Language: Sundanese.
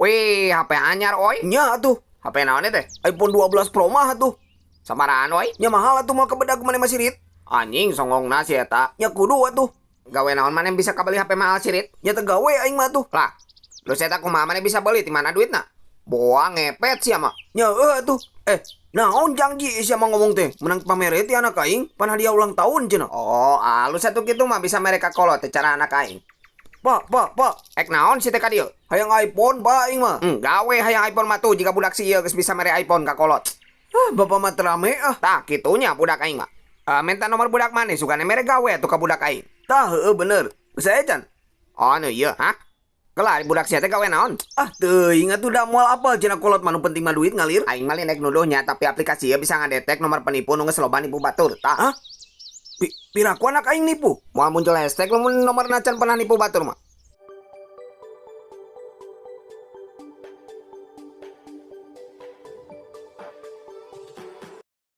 Wih, HP anyar oi. Nya atuh. HP naon teh? iPhone 12 Pro mah atuh. Sabarahaan oi? Nya mahal atuh, moal kabedag maneh mah, sirit. Anjing, songongna si eta. Nya kudu atuh. Gawe naon maneh bisa kabeli HP mahal, sirit? Nya teu gawe aing mah atuh. Lah, lu eta kumaha maneh bisa beli, ti mana duitna? Boa ngepet sia mah. Nya heueuh atuh. Eh, naon janji sia mah ngomong teh menang pamere ti anak aing, pan hadiah ulang tahun cenah. Oh, alus atuh kitu mah, bisa mere ka kolot teh cara anak aing. Pak, Pak, Pak. Ek naon si teh ka dieu? Hayang iPhone, Pak, aing mah. Gawe hayang iPhone mah tuh jika budak si ieu geus bisa mere iPhone ka kolot. Ah, bapak mah terame ah. Tah, kitunya budak aing mah. Eh, minta nomor budak maneh, sugane mere gawe atuh ka budak aing. Tah, heueuh bener. Geus aya can? Oh, nu ieu, hah? Kelar budak sia teh gawe naon? Ah, teuing atuh, da moal apal cenah kolot mah, nu penting mah duit ngalir. Aing mah lain nuduhnya, tapi aplikasi ieu bisa ngadetek nomor penipu nu geus loba nipu batur. Tah. Hah? Piraku anak aing nipu? Moal muncul hashtag lamun nomor can pernah nipu batur mah.